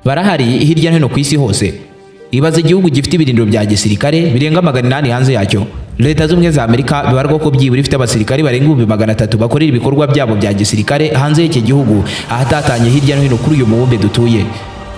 Barahari hirya no hino ku isi hose. Ibaze igihugu gifite ibirindiro bya gisirikare birenga 800 hanze yacyo. Leta z'Ubumwe za Amerika bibarwa ko byibura ifite abasirikare barenga 300,000 bakorera ibikorwa byabo bya gisirikare hanze y'iki gihugu, ahatatanye hirya no hino kuri uyu mubumbe dutuye.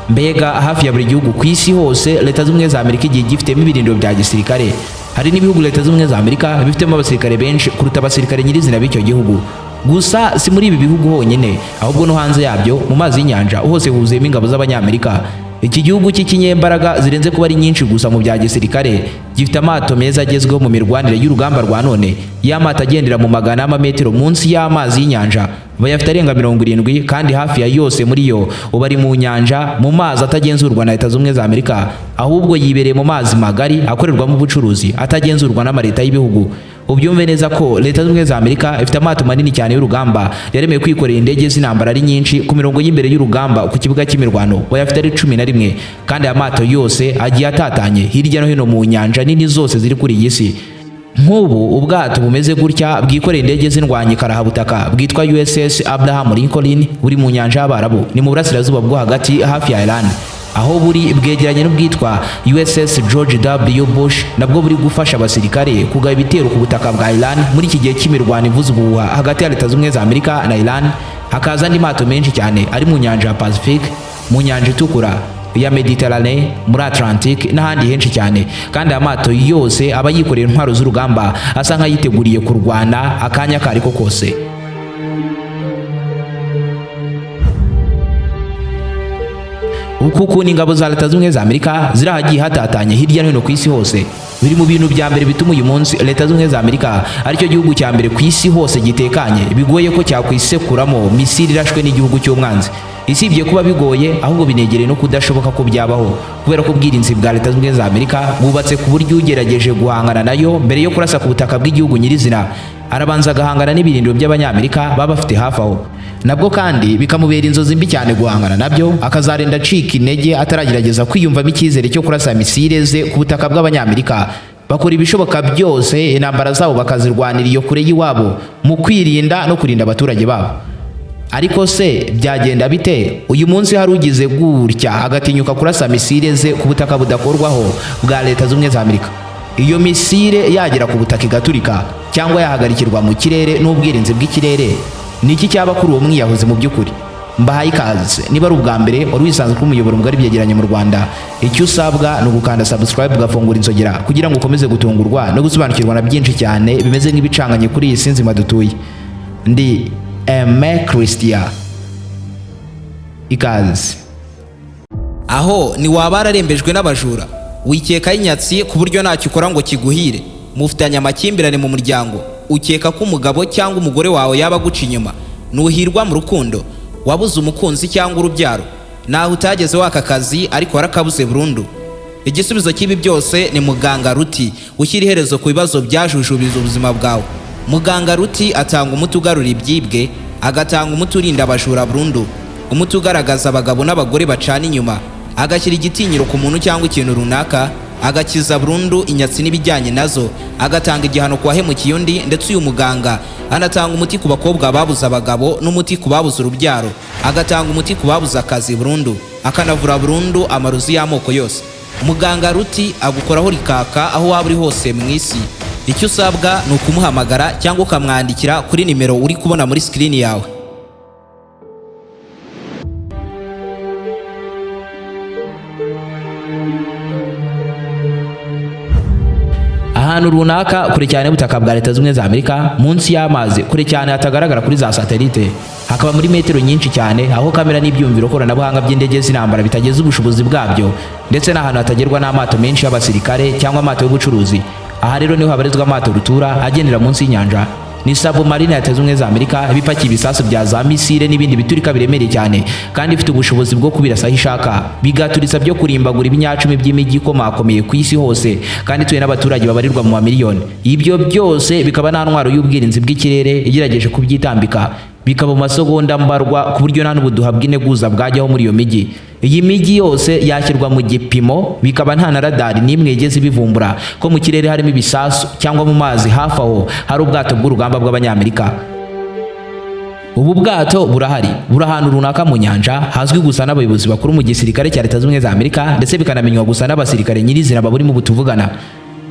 Mbega hafi ya buri gihugu ku isi hose Leta z'Ubumwe za Amerika igiye gifitemo ibirindiro bya gisirikare. Hari n'ibihugu Leta z'Ubumwe za Amerika bifitemo abasirikare benshi kuruta abasirikare nyirizina b'icyo gihugu. Gusa si muri ibi bihugu honyine, ahubwo no hanze yabyo mu mazi y'inyanja hose huzuyemo ingabo z'Abanyamerika. Iki gihugu cy'ikinyembaraga zirenze kuba ari nyinshi gusa mu bya gisirikare, gifite amato meza agezweho mu mirwanire y'urugamba rwa none, y'amato agendera mu magana y'amametero munsi y'amazi y'inyanja. Bayafite arenga 70, kandi hafi ya yose muri yo uba ari mu nyanja, mu mazi atagenzurwa na Leta z'Ubumwe za Amerika, ahubwo yibereye mu mazi magari akorerwamo ubucuruzi atagenzurwa n'amaleta y'ibihugu. Ubyumve neza ko Leta z'Ubumwe za Amerika ifite amato manini cyane y'urugamba yaremewe kwikorera indege z'intambara ari nyinshi ku mirongo y'imbere y'urugamba ku kibuga cy'imirwano. Bayafite ari 11, kandi aya mato yose agiye atatanye hirya no hino mu nyanja nini zose ziri kuri iyi si. Nk'ubu ubwato bumeze gutya bwikoreye indege z'indwanyi karahabutaka bwitwa USS Abraham Lincoln buri mu nyanja y'Abarabu, ni mu burasirazuba bwo hagati hafi ya Iran. Aho buri bwegeranye n'ubwitwa USS George W Bush, nabwo buri gufasha abasirikare kugaba ibitero ku butaka bwa Iran muri iki gihe cy'imirwano ivuza ubuhuha hagati ya Leta z'Ubumwe za Amerika na Iran. Hakaza andi mato menshi cyane ari mu nyanja ya Pacific, mu nyanja itukura, ya Mediterane, muri Atlantic n'ahandi henshi cyane. Kandi aya mato yose aba yikoreye intwaro z'urugamba, asa nk'ayiteguriye kurwana akanya kariko kose. Uku ukuntu ingabo za Leta z'Ubumwe za Amerika ziri ahagiye hatatanye hirya no hino ku isi hose biri mu bintu bya mbere bituma uyu munsi Leta z'Ubumwe za Amerika aricyo gihugu cya mbere ku isi hose gitekanye, bigoye ko cyakwisekuramo misiri irashwe n'igihugu cy'umwanzi. Isibye kuba bigoye, ahubwo binegereye no kudashoboka ko byabaho, kubera ko ubwirinzi bwa Leta z'Ubumwe za Amerika bwubatse ku buryo ugerageje guhangana nayo mbere yo kurasa ku butaka bw'igihugu nyirizina arabanza agahangana n'ibirindiro by'Abanyamerika baba bafite hafi aho. Nabwo kandi bikamubera inzozi mbi cyane guhangana nabyo, akazarinda acika intege ataragerageza kwiyumvamo icyizere cyo kurasa misile ze ku butaka bw'Abanyamerika. Bakora ibishoboka byose intambara zabo bakazirwanira iyo kure y'iwabo mu kwirinda no kurinda abaturage babo. Ariko se byagenda bite uyu munsi hari ugize gutya agatinyuka kurasa misile ze ku butaka budakorwaho bwa Leta z'Ubumwe za Amerika? Iyo misile yagera ku butaka igaturika cyangwa yahagarikirwa mu kirere n'ubwirinzi bw'ikirere, ni iki cyaba kuri uwo mwiyahuzi mu by'ukuri? Mbahaye ikaze. Niba ari ubwa mbere wari wisanzwe kuri umuyoboro mugari byegeranye mu Rwanda, icyo usabwa ni ugukanda subscribe ugafungura inzogera kugira ngo ukomeze gutungurwa no gusobanukirwa na byinshi cyane bimeze nk'ibicanganye kuri iyi si nzima dutuye. Ndi Aime Christian, ikaze. Aho ni waba wararembejwe n'abajura, wikekaho inyatsi ku buryo ntacyo ukora ngo kiguhire, mufitanye amakimbirane mu muryango, ukeka ko umugabo cyangwa umugore wawe yaba aguca inyuma, nuhirwa mu rukundo, wabuze umukunzi cyangwa urubyaro, naho utageze waka akazi ariko warakabuze burundu. Igisubizo cy'ibi byose ni Muganga Ruti ushyira iherezo ku bibazo byajujubiza ubuzima bwawe. Muganga Ruti atanga umuti ugarura ibyibwe, agatanga umuti urinda abajura burundu, umuti ugaragaza abagabo n'abagore bacana inyuma, agashyira igitinyiro ku muntu cyangwa ikintu runaka, agakiza burundu inyatsi n'ibijyanye nazo, agatanga igihano ku wahemukiye undi. Ndetse uyu muganga anatanga umuti ku bakobwa babuze abagabo n'umuti ku babuze urubyaro, agatanga umuti ku babuze akazi burundu, akanavura burundu amarozi y'amoko yose. Muganga Ruti agukoraho rikaka aho waba uri hose mu isi. Icyo usabwa ni ukumuhamagara cyangwa ukamwandikira kuri nimero uri kubona muri sikirini yawe. Ahantu runaka kure cyane y'ubutaka bwa Leta z'Ubumwe za Amerika, munsi y'amazi kure cyane hatagaragara kuri za satelite, hakaba muri metero nyinshi cyane aho kamera n'ibyumviro koranabuhanga by'indege z'intambara bitageza ubushobozi bwabyo, ndetse n'ahantu hatagerwa n'amato menshi y'abasirikare cyangwa amato y'ubucuruzi. Aha rero niho habarizwa amato rutura agendera munsi y'inyanja. Ni submarine ya Leta z'Ubumwe za Amerika ibipakiye ibisasu bya za misile n'ibindi biturika biremereye cyane, kandi ifite ubushobozi bwo kubirasa aho ishaka bigaturitsa byo kurimbagura ibinyacumi by'imijyi ikomakomeye ku isi hose, kandi ituwe n'abaturage babarirwa mu mamiliyoni. Ibyo byose bikaba nta ntwaro y'ubwirinzi bw'ikirere igerageje kubyitambika, bikaba mu masegonda mbarwa, ku buryo nta n'ubuduha bw'integuza bwajyaho muri iyo mijyi. Iyi mijyi yose yashyirwa mu gipimo, bikaba nta na radari n'imwe yigeze ibivumbura ko mu kirere harimo ibisasu cyangwa mu mazi hafi aho hari ubwato bw'urugamba bw'Abanyamerika. Ubu bwato burahari, buri ahantu runaka mu nyanja hazwi gusa n'abayobozi bakuru mu gisirikare cya Leta Zunze Ubumwe za Amerika, ndetse bikanamenywa gusa n'abasirikare nyirizina baburimo butuvugana.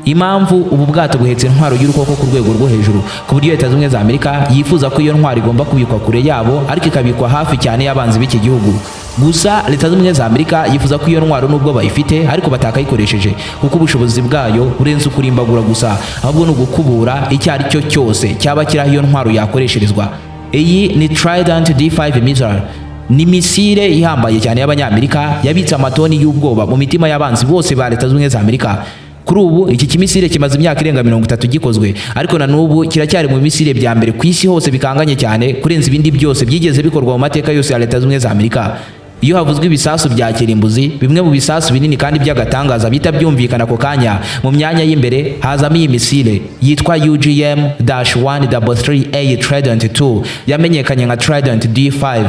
Impamvu, ubu bwato buhetse intwaro y'urukoko ku rwego rwo hejuru, ku buryo Leta Zunze Ubumwe za Amerika yifuza ko iyo ntwaro igomba kubikwa kure yabo, ariko ikabikwa hafi cyane y'abanzi b'iki gihugu. Gusa Leta Zunze Ubumwe za Amerika yifuza ko iyo ntwaro, nubwo bayifite ariko batakayikoresheje, kuko ubushobozi bwayo burenze ukurimbagura gusa, ahubwo ni ugukubura icyo ari cyo cyose cyaba kiri aho iyo ntwaro yakoresherezwa. Iyi ni Trident D5 missile. Ni misile ihambaye cyane y'Abanyamerika yabitse amatoni y'ubwoba mu mitima y'abanzi bose ba Leta Zunze Ubumwe za Amerika. Kuri ubu iki kimisile kimaze imyaka irenga 30 gikozwe, ariko na n'ubu kiracyari mu misile bya mbere ku isi hose bikanganye cyane kurenza ibindi byose byigeze bikorwa mu mateka yose ya Leta Zunze Ubumwe za Amerika. Iyo havuzwe ibisasu bya kirimbuzi, bimwe mu bisasu binini kandi by'agatangaza bihita byumvikana ako kanya mu myanya y'imbere, hazamo iyi misile yitwa UGM-133A Trident 2, yamenyekanye nka Trident D5.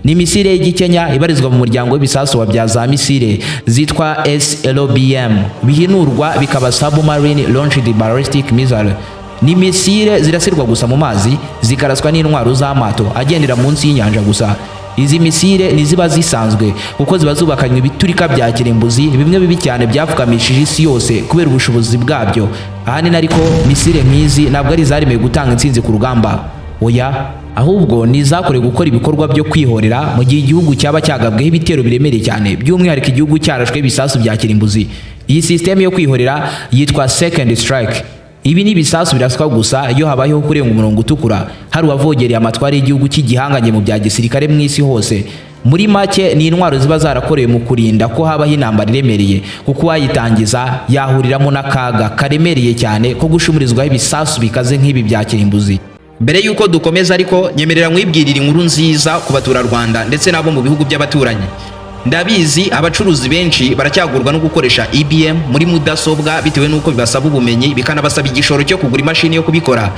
Ni misile y'igikenya ibarizwa mu muryango w'ibisasu wa bya za misile zitwa SLBM, bihinurwa bikaba Submarine Launched Ballistic Missile. Ni misile zirasirwa gusa mu mazi, zikaraswa n'intwaro z'amato agendera munsi y'inyanja gusa. Izi misile ni ziba zisanzwe kuko ziba zubakanywe ibiturika bya kirimbuzi bimwe bibi cyane byapfukamishije isi yose kubera ubushobozi bwabyo. Ahanini ariko misile nk'izi ntabwo ari izaremewe gutanga intsinzi ku rugamba, oya, ahubwo ni izakorewe gukora ibikorwa byo kwihorera mu gihe igihugu cyaba cyagabweho ibitero biremereye cyane, by'umwihariko igihugu cyarashwe ibisasu bya kirimbuzi. Iyi sisiteme yo kwihorera yitwa second strike. Ibi ni ibisasu biraswa gusa iyo habayeho kurenga umurongo utukura, hari uwavogereye amatwara y'igihugu cy'igihanganye mu bya gisirikare mu isi hose. Muri make, ni intwaro ziba zarakorewe mu kurinda ko habaho intambara iremereye, kuko uwayitangiza yahuriramo n'akaga karemereye cyane ko gushumurizwaho ibisasu bikaze nk'ibi bya kirimbuzi. Mbere y'uko dukomeza ariko, nyemerera nkwibwirira inkuru nziza ku baturarwanda ndetse n'abo mu bihugu by'abaturanyi. Ndabizi, abacuruzi benshi baracyagurwa no gukoresha EBM muri mudasobwa bitewe n'uko bibasaba ubumenyi, bikanabasaba igishoro cyo kugura imashini yo kubikora.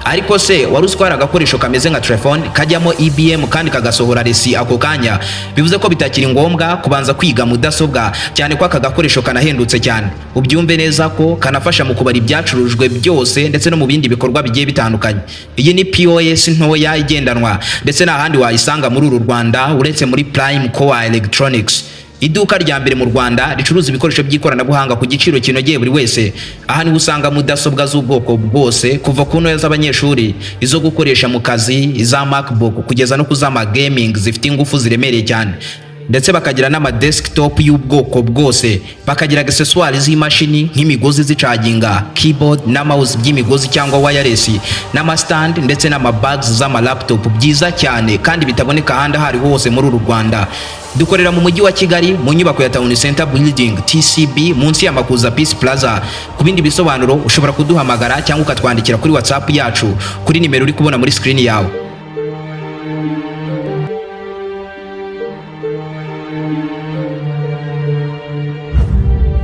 Ariko se wari uzi ko hari agakoresho kameze nka telefone kajyamo EBM kandi kagasohora resi ako kanya? Bivuze ko bitakiri ngombwa kubanza kwiga mudasobwa, cyane ko aka gakoresho kanahendutse cyane. Ubyumve neza ko kanafasha mu kubara ibyacurujwe byose ndetse no mu bindi bikorwa bigiye bitandukanye. Iyi ni POS ntoya igendanwa, ndetse nta handi wayisanga muri uru Rwanda uretse muri Prime Core Electronics, iduka rya mbere mu Rwanda ricuruza ibikoresho by'ikoranabuhanga ku giciro kinogeye buri wese. Aha niho usanga mudasobwa z'ubwoko bwose, kuva ku ntoya z'abanyeshuri, izo gukoresha mu kazi, iza MacBook, kugeza no ku z'ama gaming zifite ingufu ziremereye cyane, ndetse bakagira n'ama desktop y'ubwoko bwose, bakagira accessoires z'imashini nk'imigozi zicaginga, keyboard na mouse by'imigozi cyangwa wireless, n'ama stand ndetse n'ama bags z'ama laptop byiza cyane kandi bitaboneka ahandi aho ariho hose muri uru Rwanda. Dukorera mu mujyi wa Kigali mu nyubako ya Town Center Building, TCB, munsi ya Makuza Peace Plaza. Ku bindi bisobanuro ushobora kuduhamagara cyangwa ukatwandikira kuri WhatsApp yacu kuri nimero uri kubona muri screen yawe.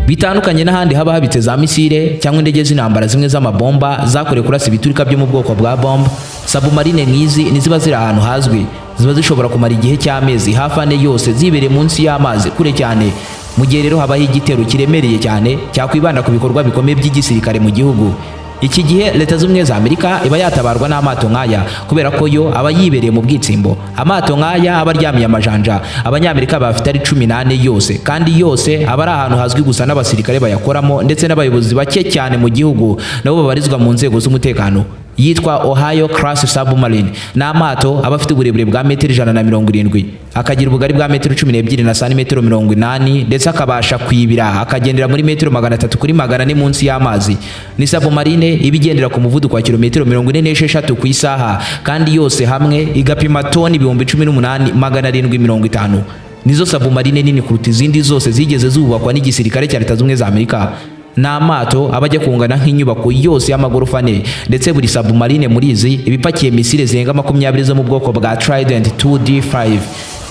Bitandukanye n'ahandi haba habitse za misile cyangwa indege z'intambara zimwe z'amabomba zakorewe kurasa ibiturika byo mu bwoko bwa bombe, submarine nk'izi ntiziba ziri ahantu hazwi. Ziba zishobora kumara igihe cy'amezi hafi 4 yose zibereye munsi y'amazi kure cyane. Mu gihe rero habaho igitero kiremereye cyane cyakwibanda ku bikorwa bikomeye by'igisirikare mu gihugu, iki gihe Leta Zunze Ubumwe za Amerika iba yatabarwa n'amato nk'aya, kubera ko yo aba yibereye mu bwitsimbo. Amato nk'aya aba aryamiye amajanja. Abanyamerika bafite ari 14 yose, kandi yose aba ari ahantu hazwi gusa n'abasirikare bayakoramo ndetse n'abayobozi bake cyane mu gihugu, nabo babarizwa mu nzego z'umutekano. Yitwa Ohio Class Submarine. Ni amato aba afite uburebure bwa metero 170, akagira ubugari bwa metero 12 na santimetero 80, ndetse akabasha kwibira akagendera muri metero 300 kuri 400 munsi y'amazi. Ni submarine iba igendera ku muvuduko wa kilometero 46 ku isaha, kandi yose hamwe igapima toni 18,750. Nizo submarine nini kuruta izindi zose zigeze zubakwa n'igisirikare cya Leta Zunze Ubumwe za Amerika. Ni amato aba ajya kungana nk'inyubako yose y'amagorofa ane, ndetse buri submarine muri izi iba ipakiye misile zirenga 20 zo mu bwoko bwa Trident 2D5.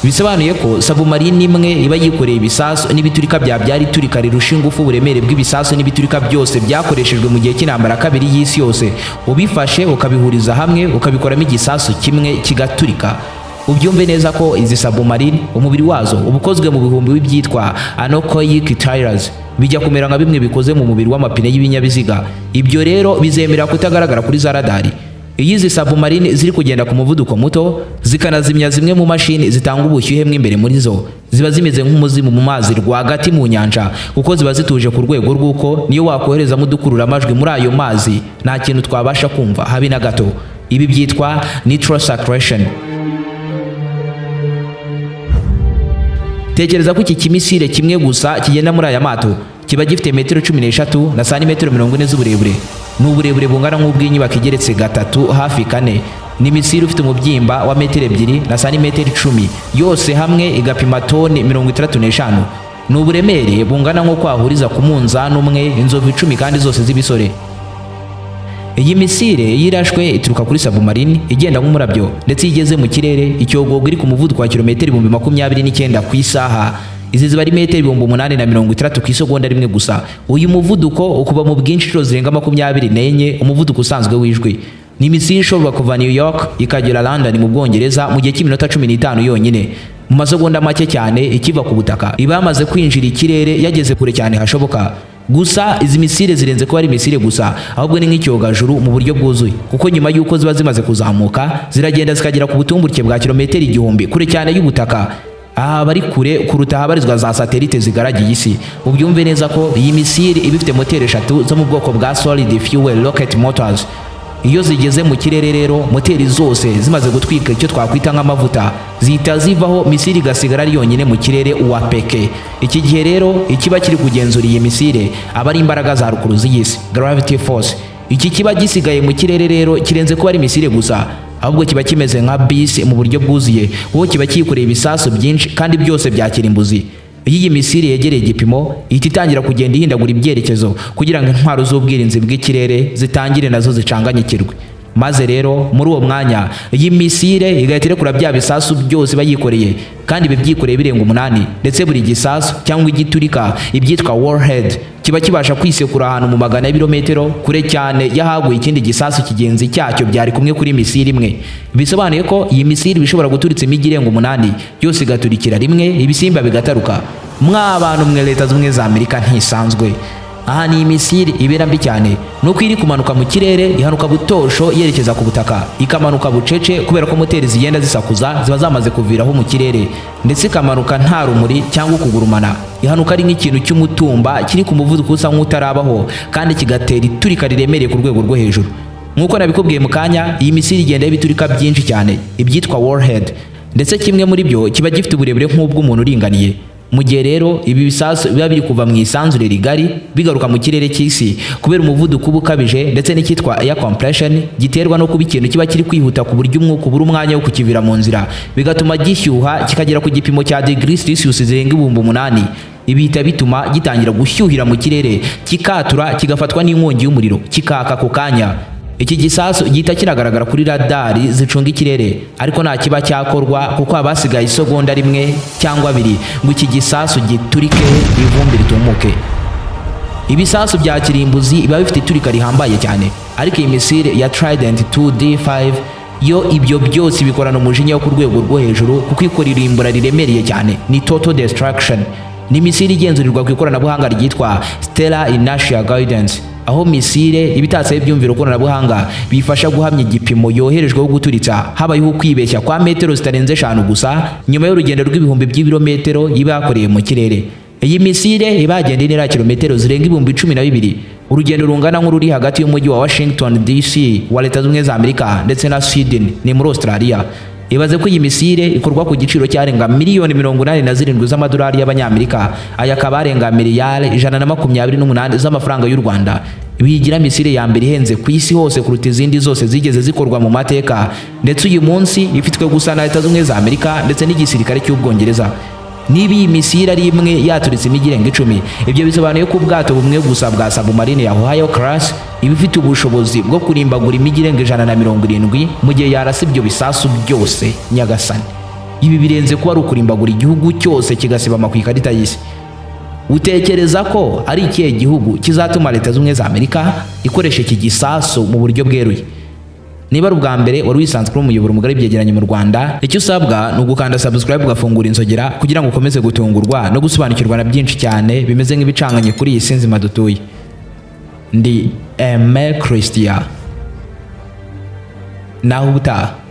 Bisobanuye ko submarine imwe iba yikoreye ibisasu n'ibiturika byabyara iturika rirusha ingufu uburemere bw'ibisasu n'ibiturika byose byakoreshejwe mu gihe cy'intambara kabiri y'isi yose, ubifashe ukabihuriza hamwe ukabikoramo igisasu kimwe kigaturika. Ubyumve neza ko izi submarine umubiri wazo uba ukozwe mu bihumbi byitwa anechoic tiles, bijya kumera nka bimwe bikoze mu mubiri w'amapine y'ibinyabiziga. Ibyo rero bizemera kutagaragara kuri za radari. Iyo izi submarine ziri kugenda ku muvuduko muto, zikanazimya zimwe mu mashini zitanga ubushyuhe mo imbere muri zo, ziba zimeze nk'umuzimu mu mazi rwagati mu nyanja, kuko ziba zituje ku rwego rw'uko niyo wakoherezamo udukurura amajwi muri ayo mazi, nta kintu twabasha kumva habe na gato. Ibi byitwa neutral circulation. Tekereza ko iki kimisire kimwe gusa kigenda muri aya mato kiba gifite metero 13 na santimetero 40 z'uburebure. Ni uburebure bungana nk'ubw'inyubako igeretse gatatu hafi kane. Ni misile ufite umubyimba wa metero 2 na santimetero 10, yose hamwe igapima toni 65. Ni uburemere bungana nko kwahuriza ku munzani umwe inzovu 10 kandi zose z'ibisore. Iyi misile iyo irashwe ituruka kuri submarine igenda nk'umurabyo, ndetse iyo igeze mu kirere icyogogo iri ku muvuduko wa kilometero 29,000 ku isaha. Izi ziba ari metero 8,060 ku isegonda rimwe gusa. Uyu muvuduko ukuba mu bwinshi inshuro zirenga 24 umuvuduko usanzwe w'ijwi. Ni misile ishobora kuva New York ikagera London mu Bwongereza mu gihe cy'iminota 15 yonyine. Mu masegonda make cyane ikiva ku butaka iba yamaze kwinjira ikirere, yageze kure cyane hashoboka. Gusa izi misile zirenze kuba ari misile gusa, ahubwo ni nk'icyogajuru mu buryo bwuzuye, kuko nyuma y'uko ziba zimaze kuzamuka ziragenda zikagera ku butumburuke bwa kilometero 1000 kure cyane y'ubutaka. Aha bari kure kuruta ahabarizwa za satelite zigaragiye isi. Ubyumve neza ko iyi misile iba ifite moteri 3 zo mu bwoko bwa solid fuel rocket motors. Iyo zigeze mu kirere rero, moteri zose zimaze gutwika icyo twakwita nk'amavuta, zihita zivaho, misile igasigara ari yonyine mu kirere uwa peke. Iki gihe rero ikiba kiri kugenzura iyi misile aba ari imbaraga za rukuruzi y'isi, gravity force. Iki kiba gisigaye mu kirere rero kirenze kuba ari misile gusa, ahubwo kiba kimeze nka bisi mu buryo bwuzuye, kuko kiba cyikoreye ibisasu byinshi kandi byose bya kirimbuzi. Iyo iyi misile yegereye igipimo, ihita itangira kugenda ihindagura ibyerekezo kugira ngo intwaro z'ubwirinzi bw'ikirere zitangire nazo zicanganyikirwe. Maze rero muri uwo mwanya iyi misile igahita irekura bya bisasu byose iba yikoreye, kandi ibi byikoreye birenga 8, ndetse buri gisasu cyangwa igiturika, ibyitwa warhead, kiba kibasha kwisekura ahantu mu magana y'ibirometero kure cyane y'ahaguye ikindi gisasu kigenzi cyacyo byari kumwe kuri misile imwe. Bisobanuye ko iyi misile iba ishobora guturitsa imijyi irenga 8 yose igaturikira rimwe, ibisimba bigataruka. Mwa bantu mwe, Leta Zunze Ubumwe za Amerika ntisanzwe. Aha ni imisile ibera mbi cyane nuko iri kumanuka mu kirere ihanuka butosho yerekeza ku butaka, ikamanuka bucece kubera ko moteri zigenda zisakuza ziba zamaze kuviraho mu kirere, ndetse ikamanuka nta rumuri cyangwa kugurumana. Ihanuka ari nk'ikintu cy'umutumba kiri ku muvuduko usa nk'utarabaho, kandi kigatera iturika riremereye ku rwego rwo hejuru. Nk'uko nabikubwiye mu kanya, iyi misile igenda y'ibiturika byinshi cyane, ibyitwa warhead, ndetse kimwe muri byo kiba gifite uburebure nk'ubw'umuntu uringaniye. Mu gihe rero ibi bisasu biba biri kuva mu isanzure rigari bigaruka mu kirere cy'isi, kubera umuvuduko uba ukabije ndetse n'icyitwa air compression giterwa no kuba ikintu kiba kiri kwihuta ku buryo umwuka ubura umwanya wo kukivira mu nzira, bigatuma gishyuha kikagera ku gipimo cya degree Celsius zirenga 8000. Ibi bihita bituma gitangira gushyuhira mu kirere, kikatura, kigafatwa n'inkongi y'umuriro, kikaka ako kanya. Iki gisasu gihita kinagaragara kuri radari zicunga ikirere, ariko nta kiba cyakorwa kuko haba hasigaye isegonda rimwe cyangwa abiri ngo iki gisasu giturike, ivumbi ritumuke. Ibisasu bya kirimbuzi biba bifite iturika rihambaye cyane, ariko iyi misile ya Trident 2D5 yo ibyo byose bikorana umujinya wo ku rwego rwo hejuru, kuko ikora irimbura riremereye cyane, ni total destruction. Ni misile igenzurirwa ku ikoranabuhanga ryitwa Stellar Inertia Guidance, aho misile iba itatseho ibyumviro koranabuhanga bifasha guhamya igipimo yoherejweho guturitsa habayeho kwibeshya kwa metero zitarenze 5 gusa, nyuma y'urugendo rw'ibihumbi by'ibirometero iba yakoreye mu kirere. Iyi misile iba yagenda intera ya kilometero zirenga 12,000, urugendo rungana nk'ururi hagati y'umujyi wa Washington DC wa Leta Zunze Ubumwe za Amerika ndetse na Sydney, ni muri Australia. Ibaze ko iyi misile ikorwa ku giciro cyarenga miliyoni 87 z'amadolari y'abanyamerika, aya akaba arenga miliyari 128 z'amafaranga y'u Rwanda. Bigira misile ya mbere ihenze ku isi hose kuruta izindi zose zigeze zikorwa mu mateka, ndetse uyu munsi ifitwe gusa na Leta Zunze Ubumwe za Amerika ndetse n'igisirikare cy'Ubwongereza. Niba iyi misile ari imwe yaturitse imijyi irenga 10, ibyo bisobanuye ko ubwato bumwe gusa bwa submarine ya Ohio class iba ifite ubushobozi bwo kurimbagura imijyi irenga 170 mu gihe yarasa ibyo bisasu byose. Nyagasani, ibi birenze kuba ari ukurimbagura igihugu cyose kigasibama ku ikarita y'isi. Utekereza ko ari ikihe gihugu kizatuma Leta Zunze Ubumwe za Amerika ikoresha iki gisasu mu buryo bweruye? Niba ari ubwa mbere wari wisanzwe kuri umuyoboro mugari byegeranye mu Rwanda, icyo usabwa ni ugukanda subscribe, ugafungura inzogera kugira ngo ukomeze gutungurwa no gusobanukirwa na byinshi cyane bimeze nk'ibicanganye kuri iyi si nzima dutuye. Ndi Aime Christian. Naho ubutaha.